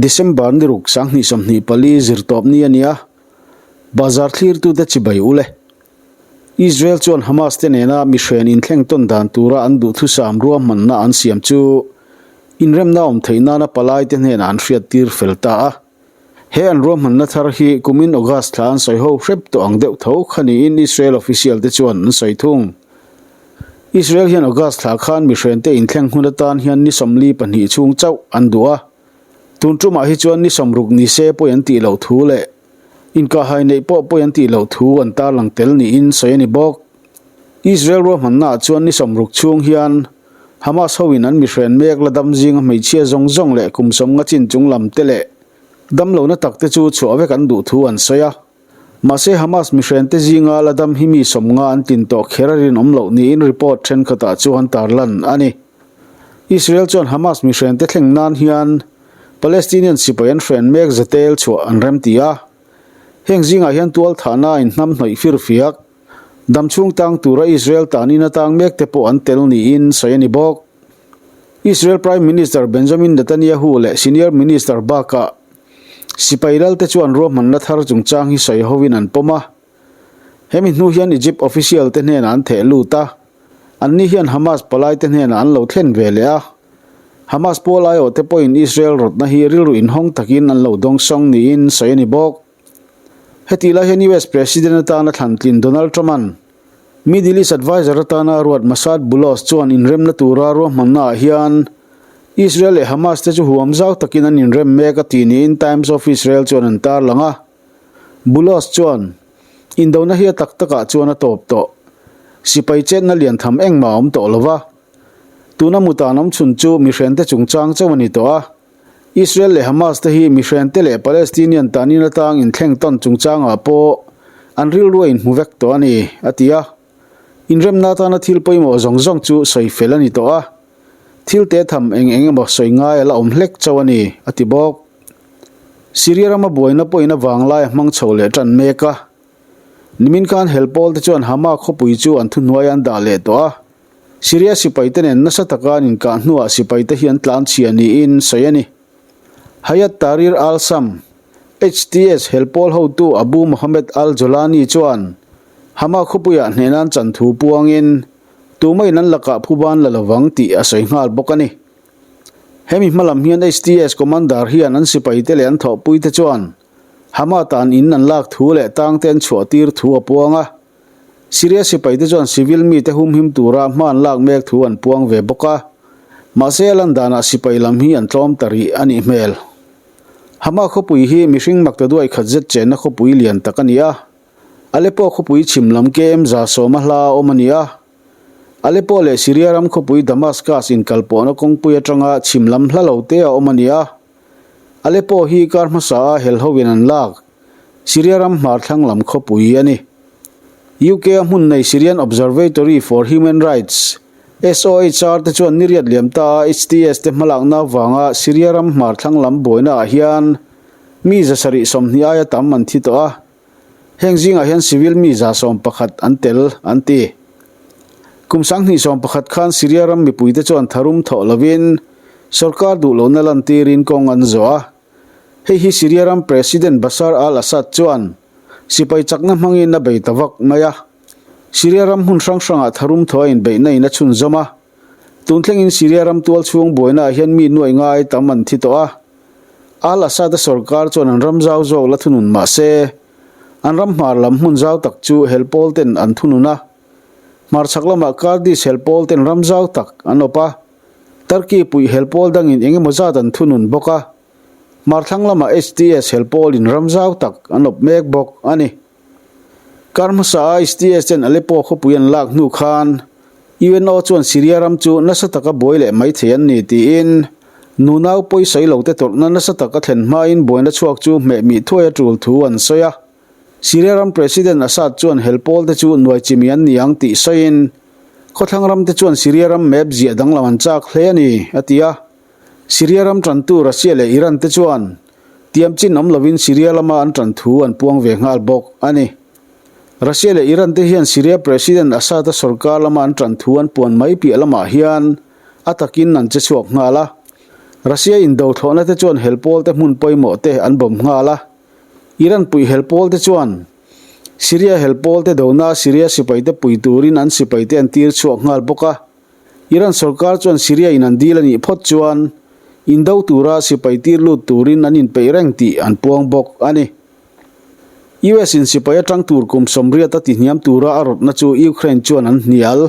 December ni ruk 2024 zirtawpni a ni a, bazar thlirtute chibai ul e. Israel chuan Hamas te nena mihren inthleng tawn dan tura an duhthusam ruahmanna an siam chu inremna awm theih nana palaite hnenah an hriattir fel ta a. He an ruahmanna thar hi kumin August thla an sawi ho hrep tawh ang deuh tho kha niin Israel official te chuan an sawi thung. Israel hian August thla khan mihrente inthleng hun atan hian ni 42 chhung chauh an duh a. Tun tumah hi chuan ni 60 ni se pawi an tih loh thu leh inkahhai neih pawh pawi an tih loh thu an tarlang tel niin sawi a ni bawk. Israel ruahmannaah chuan ni 60 chhung hian Hamas hoin an mihren mek la dam zinga hmeichhia zawng zawng leh kum 50 chin chung lam te leh damlohna tak te chu chhuah vek an duh thu an sawi a. Mahse Hamas mihrente zinga la dam hi mi 50 an tlin tawh kher a rinawm loh niin report thenkhatah chuan tarlan a ni. Israel chuan Hamas mihrente thleng nan hian Palestinian sipai an hren mek zatel chhuah an remti a. Heng zingah hian tual thahna a inhnam hnawih firfiak, dam chhung tang tura Israel tanin a tang mek te pawh an tel niin sawi a ni bawk. Israel Prime Minister Benjamin Netanyahu leh Senior Minister bakah sipai lalte chuan ruahmanna thar chungchang hi sawi hovin an pawm a. Hemi hnu hian Egypt official te hnenah an theh lut a, anni hian Hamas palaite hnenah an lo thlen ve leh a. Hamas pawl aiawhte pawhin Israel rawtna hi rilru inhawng takin an lo dawngsawng niin sawi a ni bawk. Hetih lai hian US President atana thlantlin Donald Trump-a'n Middle East Adviser atana ruat Massad Boulos chuan inremna tura ruahmannaah hian Israel leh Hamas te chu huam zau takin an inrem mek a tih niin Times of Israel chuan an tarlang a. Boulos chuan, Indona hi a tak takah chuan a tawp tawh. Sipai chetna lian tham engmah a awm tawh lo va. Tuna mutan awm chhun chu mihrente chungchang chauh a ni tawh a. Israel leh Hamas te hi mihrente leh Palestinian tanin atang inthleng tawn chungchangah pawh an rilru a inhmu vek tawh a ni, a ti a. Inremna atana thil pawimawh zawng zawng chu sawi fel a ni tawh a. Thil te tham eng eng emaw sawi ngai a la awm hlek chauh a ni, a ti bawk. Syria rama buaina pawhin a vanglai a hmang chho leh tan mek a. Nimin khan hel pawl te chuan Hama khawpui chu an thuhnuai an dah leh tawh a. Syria sipaite nen nasa taka an inkah hnuah sipaite hi an tlanchhia niin sawi a ni. Hayat Tahrir al-Sham, HTS, hel pawl hotu Abu Mohammed al-Jolani chuan Hama khawpuiah hnehna an chan thu puangin tumahin an lakah phuban la lovang tih a sawi nghal bawk a ni. Hemi hmalam hian HTS commander hian an sipaite leh an thawhpuite chuan Hama tan in an lak thu leh tangte an chhuahtir thu a puang a. Syria sipaite chuan civil mite humhim tura hma an lak mek thu an puang ve bawk a, mahse a lan danah sipai lam hi an tlawm ta rih a nih hmel. Hama khawpui hi mihring makta duai khat zet chenna khawpui lian tak a ni a, Aleppo khawpui chhim lam KM 110 a hla a awm a ni a. Aleppo leh Syria ram khawpui Damascus inkalpawhna kawngpui atanga chhim lam hla lo te a awm a ni a. Aleppo hi kar hmasa a hel hovin an lak Syria ram hmar thlang lam khawpui a ni. UK a hmun nei Syrian Observatory for Human Rights, SOHR, te chuan ni riat liam ta a HTS te hmalakna avanga Syria ram hmar thlang lam buaina ah hian mi 720 aia tam an thi tawh a, heng zingah hian civil mi 111 an tel an ti. Kum 2011 khan Syria ram mipuite chuan tharum thawh lovin sorkar duh lohna lantirin kawng an zawh a. Hei hi Syria ram President Bashar al-Assad chuan sipai chakna hmangin a bei ta vak mai a. Syria ram hmun hrang hrangah tharum thaw a inbeihna in a chhunzawm a. Tun thlengin Syria ram tual chhung buainaah hian mi nuaih ngai tam an thi tawh a. Al-Assad-a sorkar chuan an ram zau zawk la thunun mah se, an ram hmar lam hmun zau tak chu hel pawl ten an thunun a. Hmarchhak lamah Kurdish hel pawl ten ram zau tak an awp a. Turkey puih hel pawl dangin eng emaw zat an thunun bawk a, hmarthlang lamah HTS hel pawlin ram zau tak an awp mek bawk a ni. Kar hmasa a HTS ten Aleppo khawpui an lak hnu khan UNO chuan Syria ram chu nasa taka buai leh mai thei an ni tiin nunau pawisawi lo te tawrhna nasa taka thlen hmain buaina chhuak chu hmeh mih thuai a tul thu an sawi a. Syria ram President Assad chuan hel pawl te chu nuai chimi an ni ang tih sawiin khawthlang ram te chuan Syria ram map ziah danglam an chak hle a ni, a ti a. Syria ram tantu Russia leh Iran te chuan tiam chin awm lovin Syria lama an tan thu an puang ve nghal bawk a ni. Russia leh Iran te hian Syria President Assad-a sorkar lama an tan thu an puan mai piah lamah hian a takin an che chhuak nghal a. Russia indo thlawhna te chuan hel pawl te hmun pawimawh te an bawm nghal a. Iran puih hel pawl te chuan Syria hel pawl te dona Syria sipai te pui turin an sipai te an tir chhuak nghal bawk a. Iran sorkar chuan Syria in an dil a nih phawt chuan indo tura sipai tir lut turin an inpeih reng tih an puang bawk a ni. US in sipai atang tur kum sawmriat a tihniam tura a rawtna chu Ukraine chuan an hnial.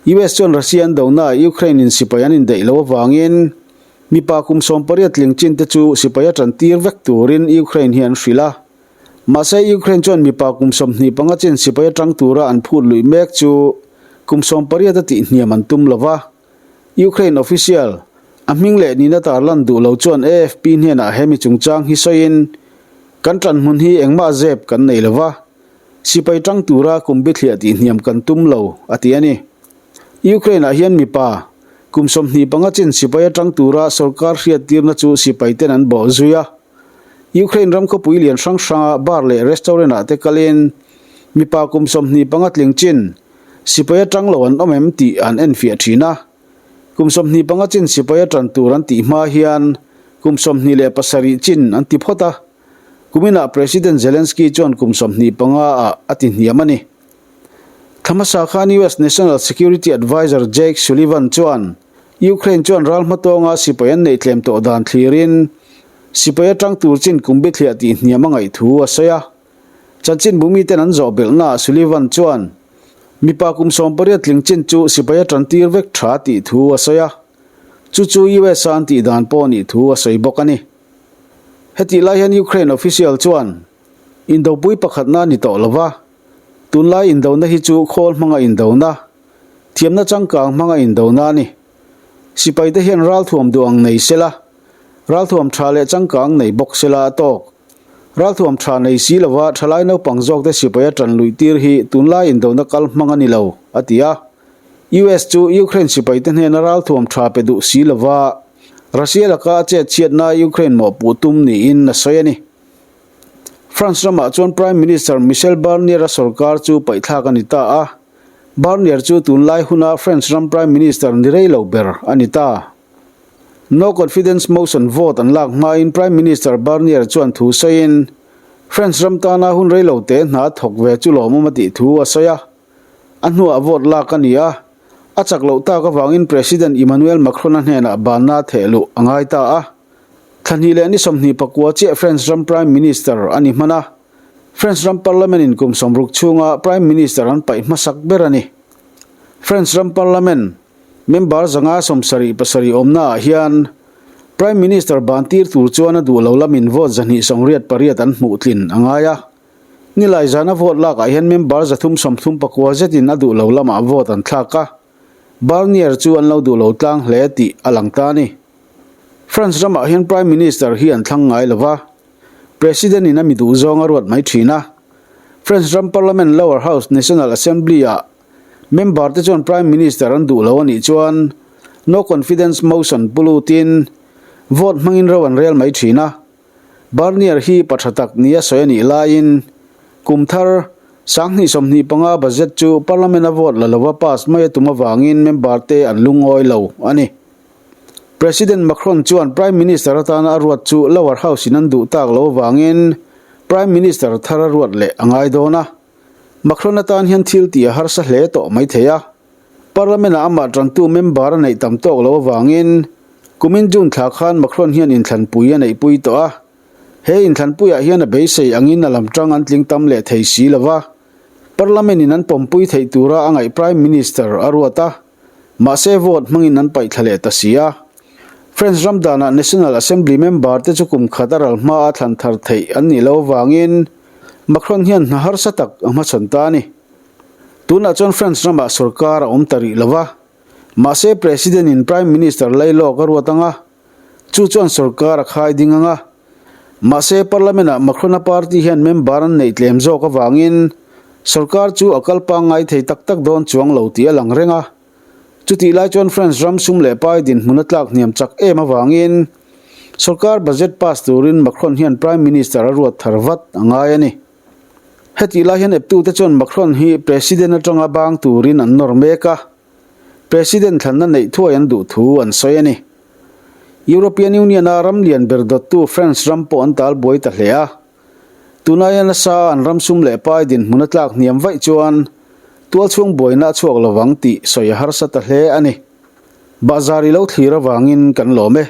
US chuan Russia an donaah Ukraine in sipai an indaih loh avangin mipa kum 18 tling chin te chu sipai a tan tir vek turin Ukraine hi an hrilh a. Mahse Ukraine chuan mipa kum 25 chin sipai atang tura an phut luih mek chu kum 18 a tihhniam an tum lova. Ukraine official, a hming leh nihna tarlan duh lo chuan AFP hnenah hemi chungchang hi sawiin, Kan ṭanhmun hi engmah zep kan nei lova, sipai ṭang tura kum bithliah tihhniam kan tum lo, a ti a ni. Ukraine-ah hian mipa, kum 25 chin sipai aṭang tura sorkar hriattirna chu sipaiten an bawh zui a. Ukraine ram khawpui lian hrang hranga bar leh restaurant-ah te kalin mipa kum 25 tling chin sipai atang lo an awm em tih an enfiah thin a. Kum 25 chin sipai atan tur an tih hma hian kum 27 chin an ti phawt a. Kuminah President Zelensky chuan kum 25 ah a ti hniam a ni. Thla hmasa khan US National Security Adviser Jake Sullivan chuan Ukraine chuan ral hmatawnga sipai an neih tlem tawh dan thlirin sipai atang tur chin kum bithliah tih hniam a ngaih thu a sawi a. Chanchinbu miten an zawh belhnaah Sullivan chuan mipa kum 18 tling chin chu sipai a tantir vek tha tih thu a sawi a. Chu chu US a an tih dan pawh nih thu a sawi bawk a ni. Hetih lai hian Ukraine official chuan indopui pakhatna a ni tawh lova, tunlai indona hi chu khawl hmanga indona, Thiamna changkang hmanga indona a ni. Sipaite hian ralthuam duh ang nei sela, ralthuam tha leh changkang nei bawk sela a tawk. Ralthuam tha nei si lova thalai naupang zawkte sipai a tan luih tir hi tunlai indona kal hmang a ni lo, a ti a. US chu Ukraine sipaite hnena ralthuam tha pe duh si lova Russia laka a chet chhiatna Ukraine mawhpuh tum niin a sawi a ni. France ramah chuan Prime Minister Michel Barnier-a sorkar chu paihthlak a ni ta a. Barnier chu tunlai huna French ram Prime Minister ni rei lo ber a ni ta. No confidence motion vote an lak hmain Prime Minister Barnier chuan thu sawiin, French ram tana hun rei lo te hna thawk ve chu lawmawm a tih thu a sawi a. A hnuah vote lak a ni a, a chak loh tak avangin President Emmanuel Macron-a hnenah banna theh luh a ngai ta a. Thla hnih leh ni 24 chiah French ram Prime Minister a ni hman a. French ram Parliament in kum 60 chhunga Prime Minister an paih hmasak ber a ni. French ram Parliament member 577 awmnaah hian Prime Minister ban tir tur chuan a duh lo lamin vote 288 an hmuh tlin a ngai a. Nilai zana vote lakah hian member 339 zetin a duh lo lamah vote an thlak a. Barnier chu an lo duh lo tlang hle tih a lang ta a ni. France ramah hian Prime Minister hi an thlang ngai lova. President in a mi duh zawng a ruat mai thin a. French ram Parliament lower house National Assembly ah member te chuan Prime Minister an duh lo a nih chuan no confidence motion pu lutin vote hmangin ro an rel mai thin a. Barnier hi pa tha tak nia sawi a nih laiin kum thar 2025 budget chu Parliament a vote la lova pass mai a tum avangin member te an lungawi lo a ni. President Macron chuan Prime Minister atana a ruat chu lower house in an duh tak loh avangin Prime Minister thar a ruat leh a ngai dawn a. Macron atan hian thil tih a harsa hle tawh mai thei a. Parliament ah amah tantu member a neih tam tawk loh avangin kumin June thla khan Macron hian inthlanpui a neihpui tawh a. He inthlanpuiah hian a beisei angin a lam tang an tling tam leh thei si lova. Parliament in an pawmpui theih tura a ngaih Prime Minister a ruat a. Mahse vote hmangin an paih thla leh ta si a. French ram danah National Assembly member te chu kum khat a ral hmaa thlan thar theih an nih loh avangin Macron hian hna harsa tak a hmachhawn ta a ni. Tunah chuan French ramah sorkar a awm ta rih lo va. Mahse President in Prime Minister lailawk a ruat ang a, chu chuan sorkar a khai ding ang a. Mahse Parliament ah Macron-a party hian member an neih tlem zawk avangin sorkar chu a kal pangngai thei tak tak dawn chuang lo tih a lang reng a. Chutih lai chuan France ram sum leh pai dinhmun a tlak hniam chak em avangin sorkar budget pass turin Macron hian Prime Minister a ruat thar vat a ngai a ni. Hetih lai hian eptute chuan Macron hi President atanga bang turin an nawr mek a, President thlanna neih thuai an duh thu an sawi a ni. European Union-a ram lian ber dawttu France ram pawh an tal buai ta hle a. Tunaia nasa an ram sum leh pai dinhmun a tlak hniam vaih chuan tualchhung buaina a chhuak lovang tih sawi a harsa ta hle a ni. Bahzar i lo thlir avangin kan lawm e.